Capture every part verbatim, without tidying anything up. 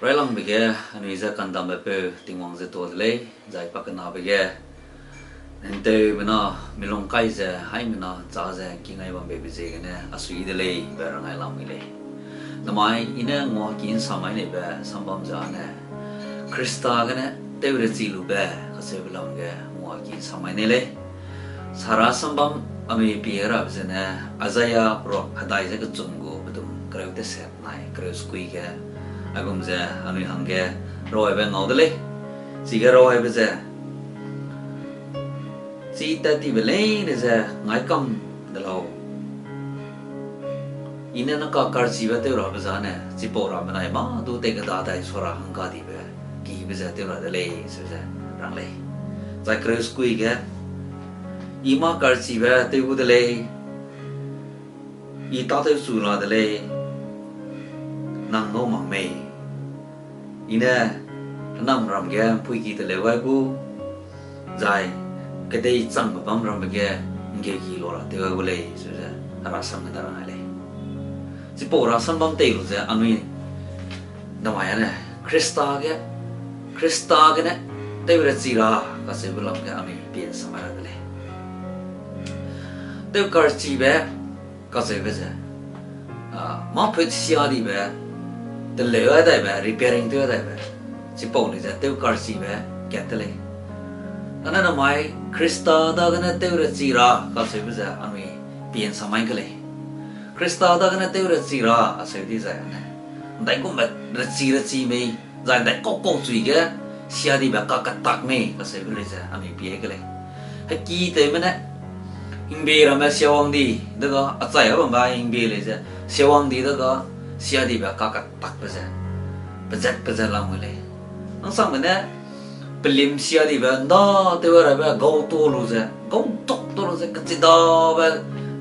Railangbe ge anui ze kandambe peu Tingwang ze tuâ de lei, zai pakenabe ge ntewbe na milung kai ze haimena châ ze kingai bambe ziegene a sui de lei be rangai lamui lei. Namai I ne nguaki ’nsa mai neibe sambam ze âne, Khrista gene tewrechi lube kacheube lam ge nguaki ’nsa mai nei lei. Sara sambam anui pie rabe zene, Isaiah peruak hedai ze kechum gu pedum kereu teset nai kereu sekui ge, aigum ze anui hangge rawaibe ngau de lei. Chige rawaibe ze, chi tat tibe leine ze ngaikam de lau. I ne nang kakarchibe tew rabe zane, chipau rabe nai mâ du tei keda dai sua ra hangkadibe, kibe ze tew ra de lei, seu ze rang lei. Zai kereu sekui ge, I mâ karchibe tew gu de lei, I tâtewchu la de lei, nang ngau mak mei. I ne hênamram ge ’mpuiki teleu gai gu, zai kedei changbe bam rambe ge ’nggeuki la ra tew gai gu lei, seu ze herasam ge da rang gai lei. Chipau rasam bam tei lu ze anui damai âne, Khrista ge, Khrista gene tewrechi ra kacheube lam ge anui pie ’nsa mai ra de lei. Tewkarchibe kacheube ze, a, mâ put sia dibe, teleu ai daibe, repairing tew ai daibe, chipau lei ze tewkarchibe kat te lei. Kane namai Khrista dagene tewrechi ra kacheube ze anui pie ’nsa mai ke lei. Khrista dagene tewrechi ra acheu di zai âne, ’ndaigumbe rechi rechi mei, zai ’ndaikau kau chui ge sia dibe kaketak mei kacheube lei ze anui pie ke lei. Heki tewme ne, hingbe ramme siawang di, dega achai a bambe hingbe lei ze, siawang di dega sia dibe kaketakbe ze, pezat pezat lamui lei. Hangsangme ne, pelim sia dibe ’nda tew rabe gau ta lu ze, gau tuk ta lu ze, kechidabe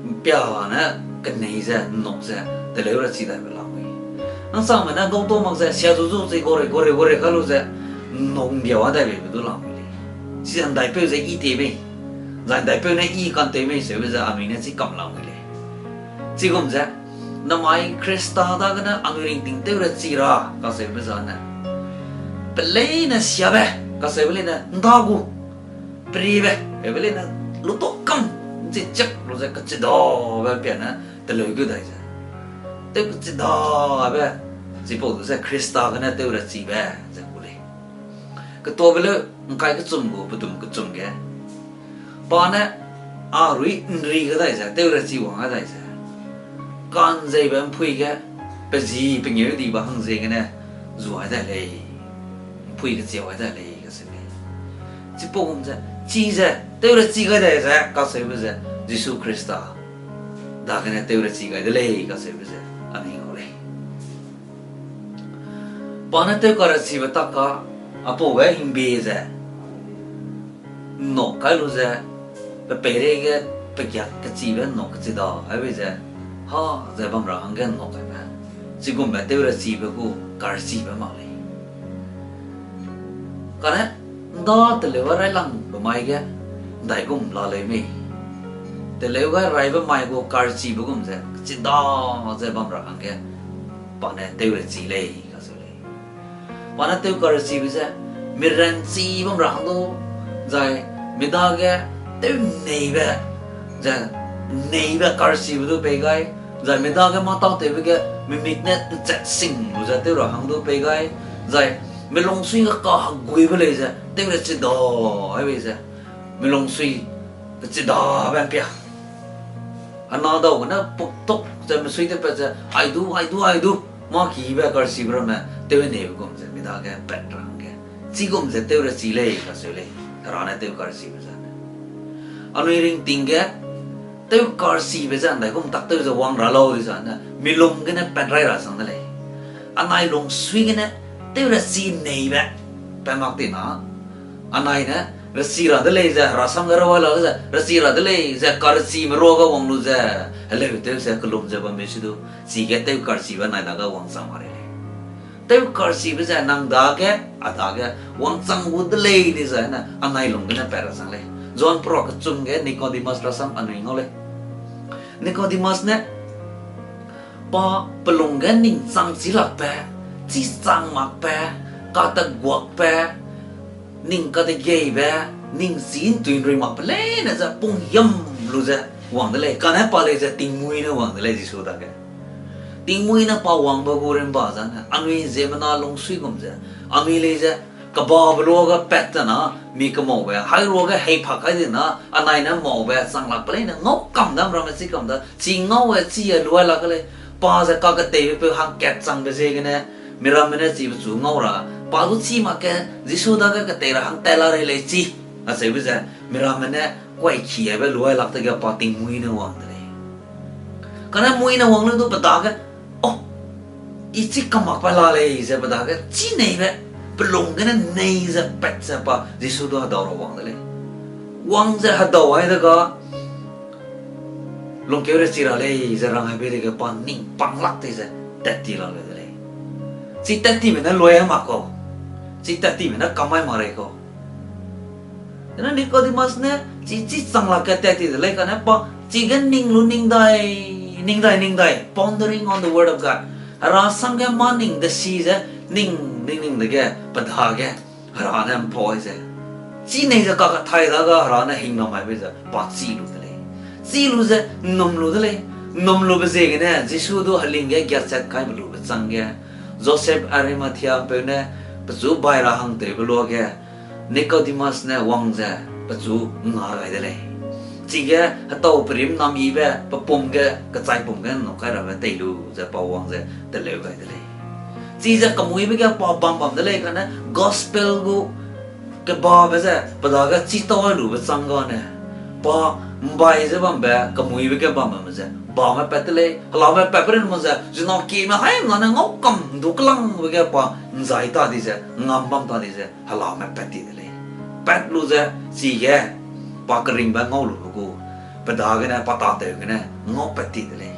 ’mpia ne kenei ze, ’nnuk ze, teleu rechi daibe lamui. Hangsangme ne gau ta mak ze, sia zu zu ze, gorei, gorei, gorei ka lu ze, ’nnuk ’mbiau a daibe du lamui lei. Chize ’ndaipeu ze I tei mei, zai ’ndaipeu ne I kantew mei seube ze anui ne chi kam lamui lei. Chigum ze, namai Khrista dagene anui ringting tewrechi ra kacheube zane, peleine siabe kacheube leine ’nda gu, periebe, ebe leine luto kam, ’nchi chak lu ze kechidabe ’mpia ne teleu gu dai ze, tew kechidabe, chipau du ze Khrista gene tewrechibe ze gu lei. Ketuabe leu ’ngkai kechum gu pedum kechum ge, pa ne a rui ’nri ge dai ze, tewrechi wang a dai ze, ka'nzeibe ’mpui ge, pe zi pengêudibe hangziegene zuai dai lei, ’mpui kechiau ai dai lei kacheu lei. Chipau gum ze, chize tewrechi gai dai ze kacheube ze, Jisu Khrista dagene tewrechi gai de lei kacheube ze anui ngau lei. Pa ne tewkarechibe tak ka, apau ge hingbe ze ’nnuk kai lu ze, pe peireige pegiak kechibe ’nnuk kechida aibe ze, ha ze bam ra hangge ’nnuk kaibe, chigumbe tewrechibe gu karechibe mak lei. Kane ’nda teleu ga railangbe mai ge ’ndaigum la leu mei, teleu ga raibe mai gu karechibe gum ze kechida ze bam ra hangge pa ne tewrechi lei kacheu lei. Pa ne tewkarechibe ze, miranchi bam ra hang du, zai mi dage tewneibe, ze neibe karechibe du pei gai, zai mi dage mâ tâtewbe ge mimik ne ’nchat sing lu ze tew ra hang du pei gai, zai milungsui ge kaheguibe lei ze tewrechi da, aibe ze milungsui kechidabe ’mpia. Hena dau gene puktuk ze misui tewpat ze, ai du, ai du, ai du, mâ kibe karechibe ramme tewneibe gum ze mi dage pat ra hangge, chigum ze tewrechi lei kacheu lei, Hera ne tewkarechibe zane. Anui ringting ge tewkarechibe ze ’ndaigum tak tew ze wang ra lau di zane, milung gene pat rai ra sang de lei. Anai lungsui gene tewrechi neibe pat mak tina, anai ne rechi ra de lei ze, Hera sam ge rawai la de ze, rechi ra de lei ze, karechime ruage wang lu ze, heleu tew ze kelum ze bambe si du, chige tewkarechibe nai dage wangchang ma rei lei. Tewkarechibe ze nang dage, a dage, wangchang gu de lei di zane, anai lung gene pat ra sang lei. John peruak kechum ge Nicodemus rasam anui ngau lei. Nicodemus ne, pa pelung ge ningchang chi lakbe, Chi chang makbe, kateguakbe, ning kategeibe, ning chi ’ntui ’nrui makbe leine ze punghiam lu ze wang de lei, kane pa lei ze tingmuî ne wang de lei Jisu dage. Tingmuî ne pa wangbe gu rimba zane, anui ziemmena lungsui gum ze, anui lei ze, kebabe luage pat ze na, mi kemaube, hai ruage heipak kai di na, anai ne maube, chang lakbe leine, ngau kam dam ramme chi kam da, chi ngau e, chi e luai lak lei, pa ze kaketeibe peu hangkat changbe ziegene, miramme ne chibe chu ngau ra, pa du chi mak ge, Jisu dage ketei ra hang tat la rei lei chi, acheube ze, miramme ne kuai kiabe luai lak dege pa tingmuî ne wang de lei. Kane muî ne wang lu du pe dage, o, i chi kamakbe la lei ze pe dage, chi neibe, pelung gene nei ze pat ze pa Jisu du hedau ra wang de lei. Wang ze hedau ai dega, lungkeu re chi ra lei ze rang aibe dege pa ning pang lak tei ze tat ti la leu de lei. Chi tat tibe ne luai mak kau. Chi tat tibe ne kamai mak rei kau. Ene Nicodemus ne, chi, chi chang lak ge tat ti de lei kane pa, chige ning lu ning dai, ning dai, ning dai, pondering on the word of God. Hera sam ge mâ ning desi ze, ning, ning, ning dege, pe dage, Hera ne ’mpoi ze. Chi nei ze kakethai dage Hera ne hingnam maibe ze, pa chî lu de lei. Chî lu ze, ’nnum lu de lei. ’Nnum lube ziegene, Jisu du heling ge giachat kaibe lube chang ge, Joseph Arimathea peu ne, pechu bai ra hangtewbe luage, Nicodemus ne wang ze pechu nga gai de lei. Chige hetau perim namibe, pepum ge, kechaipum ge ’nnum kai rabe tei lu ze pa wang ze teleu gai de lei. Chize kemuîbe ge pa bam bam de lei kane gospel gu kebabe ze, pe dage chî tau ai lube chang gane, pa ’mbai ze bambe, kemuîbe ge bam bambe ze, bame pat de lei, helame pat pe rin ma ze, zina kieme haimena ne ngau kam du kelangbe ge pa ’nzai ta di ze, ngam bam ta di ze, helame pat ti de lei. Pat lu ze, chige, pa keringbe ngau lube gu, pe dagene, pa tatew gene, ngau pat ti de lei.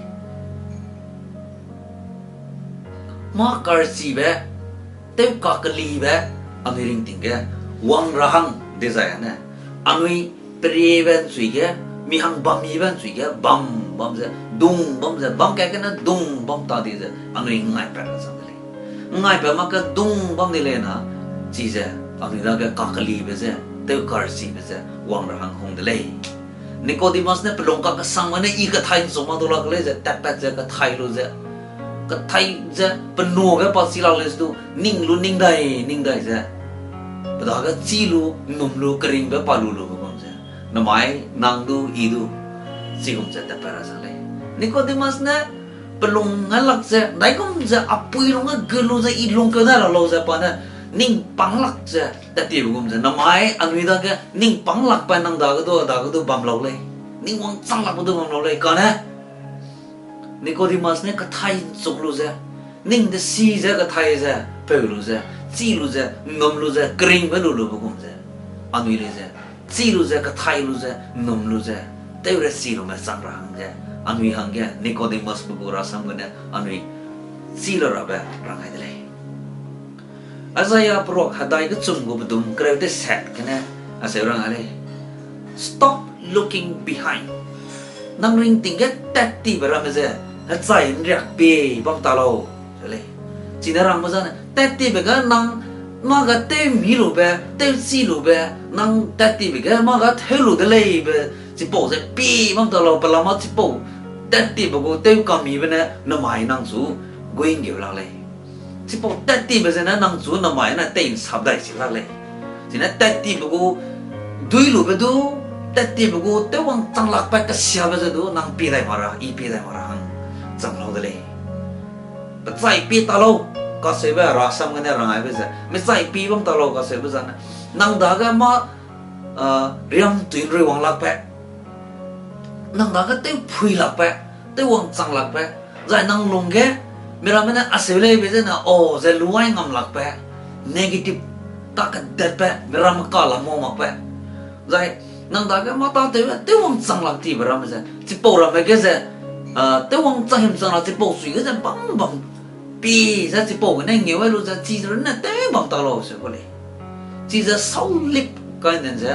Mâ karchibe, tew kakelibe, anui ringting ge, wang ra hang dezai ane, anui periebe ’nchui ge, mi hang bammibe ’nchui ge, bam bam ze, dung bam ze, bam kat gene dung bam ta di ze, anui ngaipat ra chang de lei. Ngaipat mak ge dung bam di lei na, chize, anui dage kakelibe ze, tew karchibe ze, wang ra hang hung de lei. Nicodemus ne pelung kakesangme ne i kethai ’nchum mak du lak lei ze, tatpat ze, kethai lu ze, kethai ze, penua ge pa chi lak lei ze du, ning lu ning dai, ning dai ze, pe dage chî lu, ’nnum lu, keringbe pa lu lube gum ze, namai, nang du, i du, chigum ze tatpat ra chang lei. Nicodemus ne, pelung ngai lak ze, ’ndaigum ze, apui lung ge gu lu ze, i lungkeu dai ra lau ze pa ne, ning pang lak ze, tat tibe gum ze, namai, anui dage, ning pang lakbe nang dage du, a dage du bam lau lei. Ning wangchang lakbe du bam lau lei, kane. Nicodemus ne kethai ’nchuk lu ze, ning desi ze kethai ze, peu lu ze, chî lu ze, ’nnum lu ze, keringbe lu lube gum ze, anui lei ze, chî lu ze, kethai lu ze, ’nnum lu ze, tew re chi lume chang ra hangge, anui hangge, Nicodemusbe gu rasam gene, anui chî lu rabe rang gai de lei. Isaiah peruak hedai kechum gu bedum kereu teset gene, acheu rang a lei. Stop looking behind. Nang ringting ge tat tibe ramme ze, hechai ’nriak pie bam ta lau, ze lei. Chine rangbe zane, tat tibe ge nang, mâ ga tewmi lube, tewchi lube, nang tat tibe ge mâ ga theu lu de leibe, chipau ze pie bam ta lau, pelama chipau tat tibe gu tew kamibe ne namai nang chu guinggeu lak lei. Chipau tat tibe zene nang chu namai ne tei ’nsap dai chi lak lei. Chine tat tibe gu dui lube du, tat tibe gu tewwangchang lakbe kesiabe ze du, nang pie dai mak ra, i pie dai mak ra hang chang lau de lei. Pechai pie ta lau, kaseube rasam gene rang aibe ze, mechai pie bam ta lau kaseube zane, nang dage mâ, a, riamtui ’nrui wang lakbe, nang dage tewphui lakbe, tewwangchang lakbe, zai nang lungge, miramme ne aseu leibe zene, o, ze luai ngam lakbe, negative, kakedetbe, miramme kalam mau makbe. Zai, nang dage mâ tâtewbe, tewwangchang lak tibe ramme ze, chipau ramme ge ze, a, tewwangchang himchang ra chipau sui ge ze bam bam pie ze chipau gene ngeu ai lu ze, chize runne tew bam ta lau se ku lei. Chize saulip kai nen ze,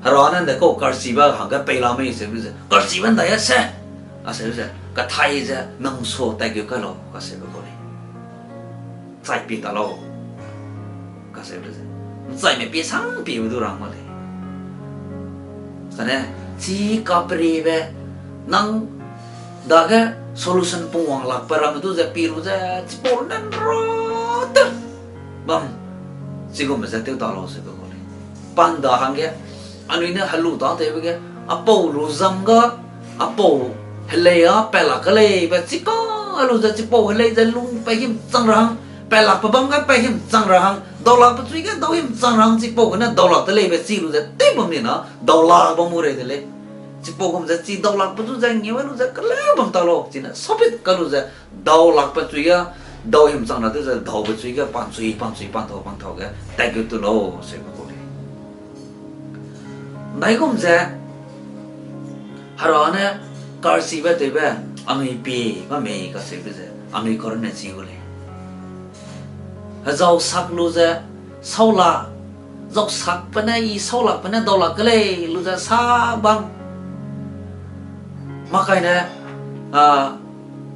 Hera ne ’ndaikau karchibe hangge pei la mei seube ze, karchibe ’ndai a se, aseu ze, kethai ze, nang sua taigeu kai lau, kaseube ku lei. chai pie ta lau. Kaseube ze, nchaime pie sang piebe du rang mak lei. Kane, chi kaperebe, nang dage solution pungwang lakbe ramme du ze pie lu ze, chipau ne nra te bam, chigumbe ze tew ta lau seube kau lei. Panda hangge, anui ne helu tâtewbe ge, apau lu zam ga, apau helei â pat lak ke leibe, chika lu ze chipau helei ze lung pat himchang ra hang, pat lakbe bam ge pat himchang ra hang, dau lakbe chui ge dau himchang ra hang, chipau gene dau lak de leibe chi lu ze tew bam ni na, dau lak bam gu rei de lei. Chipau gum ze chi dau lakbe du ze ngeu lu ze keleu bam ta lau, chine sapit ka lu ze, dau lakbe chui ge, dau himchang ra tew ze, daube chui ge, panchui, panchui, pantau, pantau ge, tat gu tu lau, seube kau lei. Ndaigum ze, Hera ne karchibe tewbe, anui pie bam mei kaseube ze, anui kau runne chi gu lei. Hezau sak lu ze, sau la, zau sakbe ne, i sau lakbe ne, dau lak ke lei lu ze sa bam. Mak kai ne, a,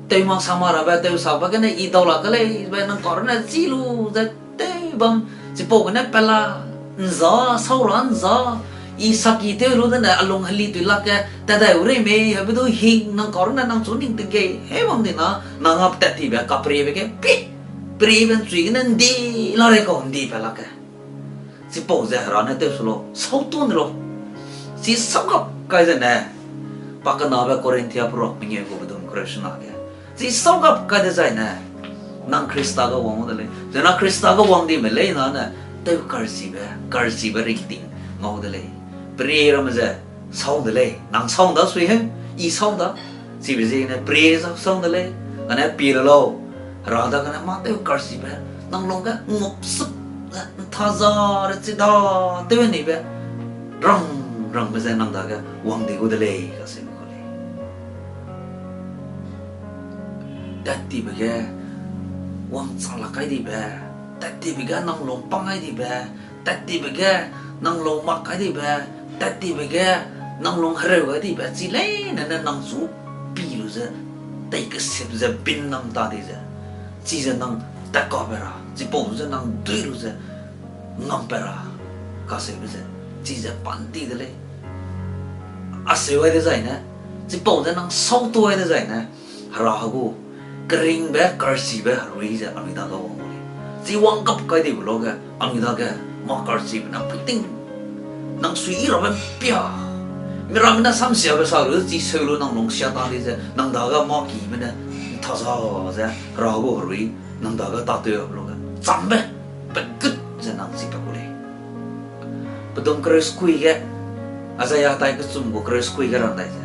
tew mak sa mak rabe, tew sakbe gene, i dau lak ke leibe, nang kau runne chi lu ze, tew bam, chipau gene pela, nza, sau ra nza, i saki tew lu dene, a lung heli tui lak ge, tat dai u rei mei, hebe du hing, nang kau runne, nang chu ning ting ge, he bam di na, nang ap tat tibe, kaperebe ge, pi, perebe nchui gene, ndi, la rei kau ndi pe lak ge. Chipau ze Hera ne tew su lau, sau tu ni lau. Chi sau gap kai zene, pakenabe Korinthia peruak mengeu gu bedum kereu sena ge. Chi sau gap kai dezaine, nang Khrista ge wang de lei. Zena Khrista ge wang dime lei na ne, tew karchibe, karchibe ringting ngau de lei. Pere ramme ze, sau de lei, nang sau da sui he, i sau da. Chibe ziegene pere za sau de lei, kane pie le lau. Hera dagene mâ tew karchibe, nang lungge ngupsup ze, ntha za re chida, tew nibe, rang, rangbe ze nang dage wang di gu de lei, kaseube kau lei. Tat tibe ge, wangchang lak kai dibe, tat tibe ge nang lung pang ai dibe, tat tibe ge nang lung mak kai dibe, tat tibe ge nang lung hereu gai dibe, chi leine ne nang chu pi lu ze, tei kesip ze bin nam ta di ze, chize nang tat kabe ra, chipau ze nang dui lu ze, ngam pe ra, kaseube ze, chize pan di de lei. Aseu ai dezaine, chipau ze nang sau tu ai dezaine, Hera gu keringbe karchibe herui ze anui dage wang gu lei. Chi wang gap kai dibe luge, anui dage mâ karchibe nang puiting, nang sui i rabe mpia, miramme ne samsiabe sa lu chi seu lu nang lung sia ta di ze, nang dage mâ kibe ne ntha za ze, Hera gu herui nang dage tâtewbe luge, chambe, pegut ze nang chi pe gu lei. Pedum kereu sekui ge, Isaiah tai kechum gu kereu sekui ge rang dai ze,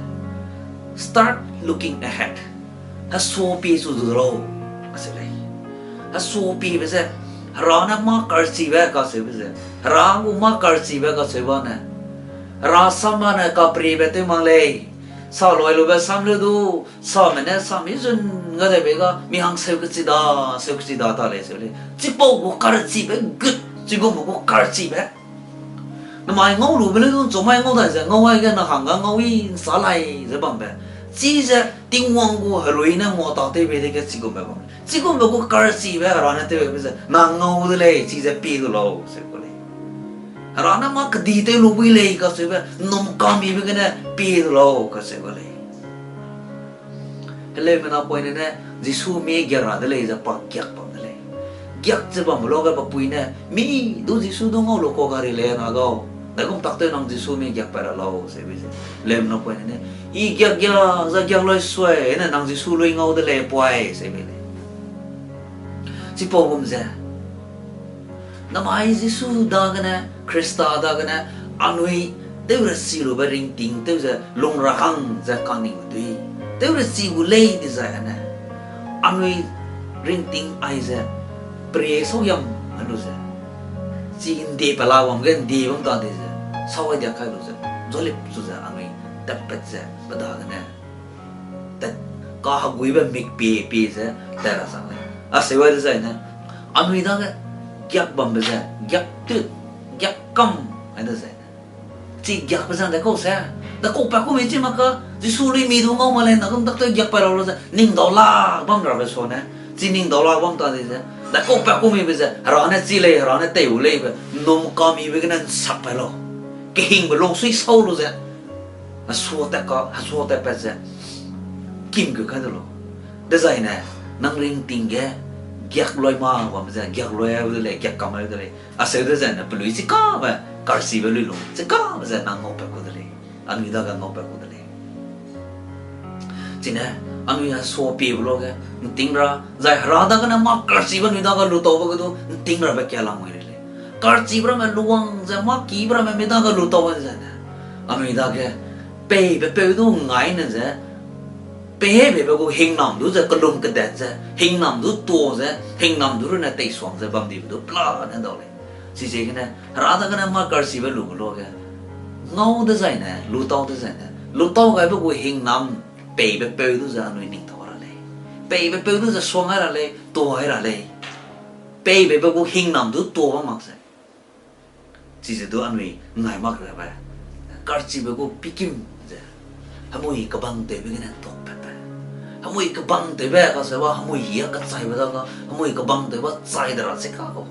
Start looking ahead. Hesuapie chu du lau, aseu lei. Hesuapiebe ze, Hera ne mâ karchibe kaseube ze, Hera gu mâ karchibe kaseu bane, Hera sam bane kaperebe tew mak lei. Sa loi lube sam le du, same ne sami zun ga debe ga, mi hang seu kechida, seu kechida ta lei seu lei. Chipau gu karchibe gut, chigumme gu karchibe. Namai ngau lube le du, chumai ngau dai ze, ngau ai ge na hangge ngau i nsa lai ze bambe. Chize Tingwang gu herui ne ngua tâtewbe dege chigumbe bam. Chigumbe gu karchibe Hera ne tewbe ze, nang ngau de lei, chize pie du lau, seu ku lei. Hera ne mâ kedi tew lu bui lei kacheube, nnum kamibe gene pie du lau, kacheu ga lei. Heleume napoine ne, Jisu mie giak ra de lei ze pa giak bam de lei. Giak ze bambe luge pa pui ne, mi du Jisu du ngau lu kau gari lei na gau. Daigum tak tew nang Jisu mie giak pat ra lau, seube ze. Heleume napoine ne, i giak giak, za giak lui suai, ne nang Jisu lui ngau de lei puai, seube lei. Chipau gum ze. Namai Jisu dagene, Khrista dagene, anui tew rechi lube ringting tew ze lung ra hang ze kaningbe dui. Tew rechi gu lei dizai ane. Anui ringting aize, pere sau yam a lu ze. Chi ndie pela wang ge ndie bam ta di ze. Sau ai dia kai lu ze. Zolip chu ze anui tatpat ze pe dagene. Tat, kaheguibe mik pie pie ze tat ra sang lei. Aseu ai dezaine, anui dage giak bambe ze, giak tut, giak kam ai dezaine. Chi giakbe ze de kau se, de kau pa ku mi chi mak ka, Jisu lui mi du ngau ma lei, na gum tak tew giak pa lau lu ze, ning dau lak bam rabe sua ne, chi ning dau lak bam ta di ze, Tat kau pat ku mibe ze, Hera ne chi lei, Hera ne tei gu leibe, ’nnum kamibe gene ’nsak pat lau. Kehingbe lungsui sau lu ze, hesua tat ka, hesua tat pat ze, kim keu kai de lau. Dezaine, nang ringting ge, giak loi ma bam ze, giak loi de lei, giak kam de lei. Aseu dezaine, pelui chikabe, karchibe lui lu, chikabe ze nang ngaupat ku de lei. Anui dage ngaupat ku de lei. Chine, anui hesua piebe luage, ’nting ra, zai Hera dagene mâ karchibe anui dage lutaube ge du, ’nting rabe kia lamui rei lei. Karchibe ramme luwang ze, mâ kibe ramme mi dage lutau de zene. Anui dage, peibe peu du ngaine ze, peibebe gu hingnam du ze, kelum kedat ze, hingnam du tuâ ze, hingnam du runne teisuang ze, bamdibe du pelane dau lei. Chiziegene, Hera dagene mâ karchibe lube luage, ngau dezaine, lutau dezaine, lutau gaibe gu hingnam, peibe peu du ze anui ning tau ra lei. Peibe peu du ze suang ai ra lei, tuâ ai ra lei. Peibebe gu hingnam du tuâ bam mak ze. Chize du anui ngai mak rabe. Karchibe gu pikim ze. Hemui kebangtewbe gene tuak pat pe. Hemui kebangtewbe kaseube hemui hia kechaibe dage, hemui kebangtewbe chai de ra se ka kau.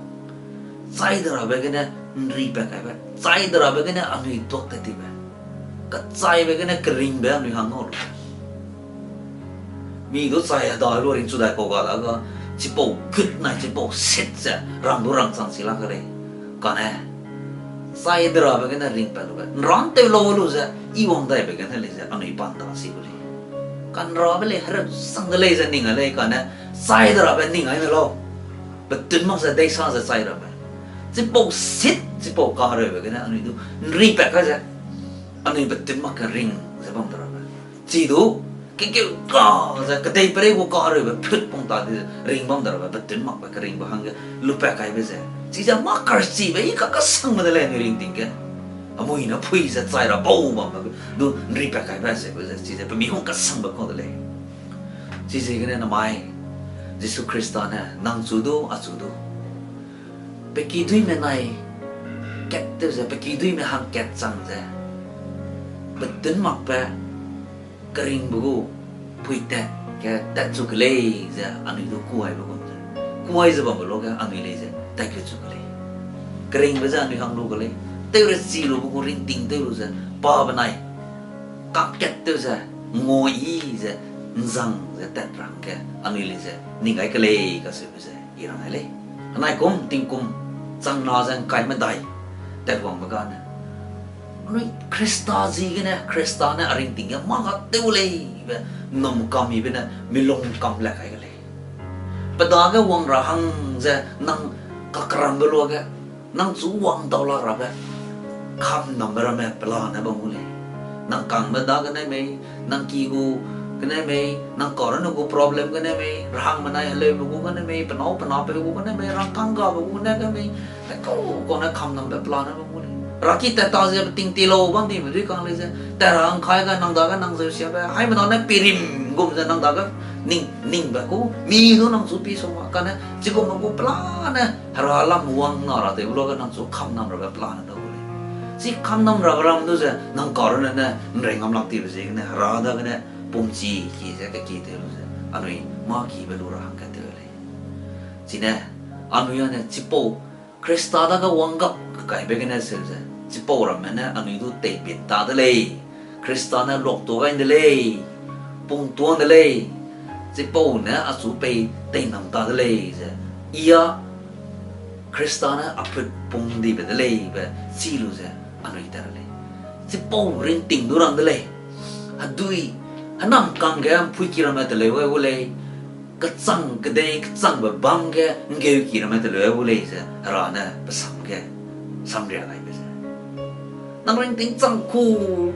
Chai de rabe gene ’nri pat kaibe. Chai de rabe gene anui tuak tat tibe. Kechaibe gene keringbe anui hang ngau lu. Mi du chai heda lu ringchu dai kau ga dage, chipau gut nai chipau set ze, rang du rangchang si lak ke lei. Kane, chai de rabe gene ringpat lube. ’Nrâ ’ntew lau lu ze, i wang daibe gene lei ze, anui pan da si gu lei. Ka'nrabe lei, hereu sang de lei ze ning a lei kane, chai de rabe ning ai ne lau. Betun mak ze deisa ze chai rabe. Chipau set, chipau kahereube gene anui du ’nri pat kai ze, anui betun mak ke ring ze bam de rabe. Chi du, kekeu ka ze, kedeiperei gu kahereube phut pung ta di ring bam de rabe, betun makbe keringbe hangge lupat kaibe ze. Chize mâ karchibe i kakasangbe de lei anui ringting ge. Hemui ne phui ze chai ra bau bambe du ’nri pat kaibe ze, ze, chize pe mi hung kasangbe kau de lei. Chiziegene namai, Jisu Khrista ne nang chu du, achu du, pe kiduîme nai kat tew ze, pe kiduîme hangkat chang ze, betun makbe keringbe gu phuitat ge tatchu ke lei ze anui du kuaibe gum ze. Kuai ze bambe luage anui lei ze tatkeu chu ke lei. Keringbe ze anui hang lu ke lei. Tew rechi lube gu ringting tew lu ze, pa benai kakkat tew ze, nguai ze, ’nzang ze tat ra hangge anui lei ze ning gai ke lei kaseube ze i rang ai lei. Henai kum, tingkum, chang na ze ’ngkai medai tat wangbe gane, anui Khrista ziegene, Khrista ne a ringting ge mâ ga tew lei be, ’nnum kamibe ne milung kam le kai ke lei. Pe dage wang ra hang ze nang kakrambe luage, nang chu wang dau lak rabe, kamnambe ramme pelane bam gu lei. Nang kangbe dagene mei, nang ki gu gene mei, nang karune gu problem gene mei, rahangmenai heleube gu gene mei, penâu penapeu gu gene mei, rangkâng gabe gu gene ge mei, hekau kau ne kamnambe pelane bam gu lei. Raki tat ta ze beting ti lau bam dime dui kang lei ze, tat ra ’ngkai ga nang dage nang zeu siabe, haimena ne pirim gum ze nang dage ning, ningbe gu, mi du nang chu pi sua ma, kane, chigum gu pelane, Hera lam wang na ra tewbe luage nang chu kamnam rabe pelane dau gu lei. Chi kamnam rabe ram du ze, nang karune ne, ’nrei ngam lak tibe ziegene, Hera dagene, pumchi ki ze keki tew lu ze, anui mâ kibe lu ra hangkat tew lei. Chine, anui â ne chipau, Khrista dage wanggap kaibe gene seu ze, chipau ramme ne anui du teibit ta de lei, Khrista ne luaktuâ gai de lei, pungtuâ de lei, chipau ne achu pei teinam ta de lei ze, i â Khrista ne a put pung dibe de lei be chi lu ze anui ta ra lei. Chipau ringting du rang de lei. Hedui, hênam kangge ’mpuiki ramme teleu gai gu lei, kechang kedei kechangbe bâm ge ’nggeuki ramme teleu gai gu lei ze Hera ne pe sam ge samria gaibe ze. Nang ringting chang ku,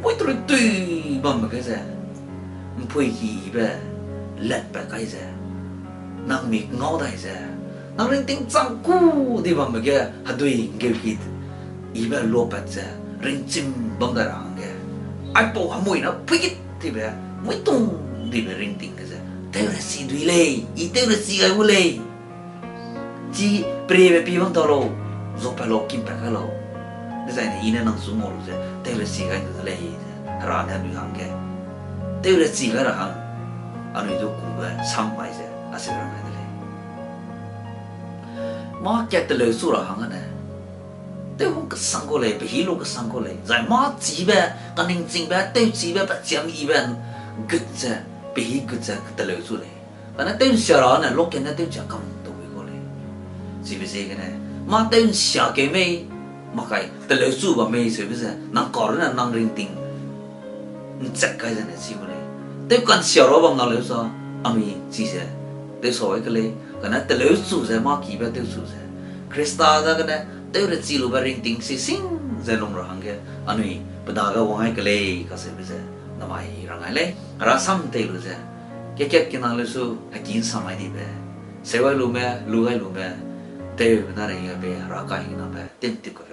puitrui tui bambe ge ze, ’mpuikibe letpat kai ze, nang mik ngau dai ze, nang ringting chang ku di bambe ge hedui ’nggeuki ibe luapat ze, ringchim bam dai ra hangge, aipau hemui ne puigit tibe, muitung dibe ringting ge ze, tew rechi dui lei, i tew rechi gai gu lei. Chi periebe pi bam ta lau, zuapat lau, kimpat kai lau. Dezaine i ne nang chu ngau lu ze, tew rechi gai du de lei ze, Hera ne anui hangge tew rechi gai ra hang, anui du kube sam mai ze, acheu rang gai de lei. Mâ kat teleuchu ra hangge ne, tew hung kesang kau lei, pehî lu kesang kau lei, zai mâ chibe, kaningchingbe, tewchibe, pechiam yibe, gut ze, pehî gut ze teleuchu lei. Kane tew nsia ra ne, lokat ne tewchia kam tau wi kau lei. Chibe ziegene, mâ tew nsia keu mei, makai teleuchu bam mei seube ze, nang kau rune nang ringting nchat kai zene chi gu lei. Tew kansia ra bam na leu sa, anui chize, tew sa ai ke lei, kane teleuchu ze, mâ kibe tewchu ze, Khrista dagene, tew rechi lube ringting si sing ze lung ra hangge, anui pe dage wang ai ke lei kacheube ze, namai rang ai lei, herasam tei lu ze, kat kat kina leu su, heki nsam ai dibe, seu ai lume, lu ai lume, tew na rei ai be, hera kahingnambe, tim tip ka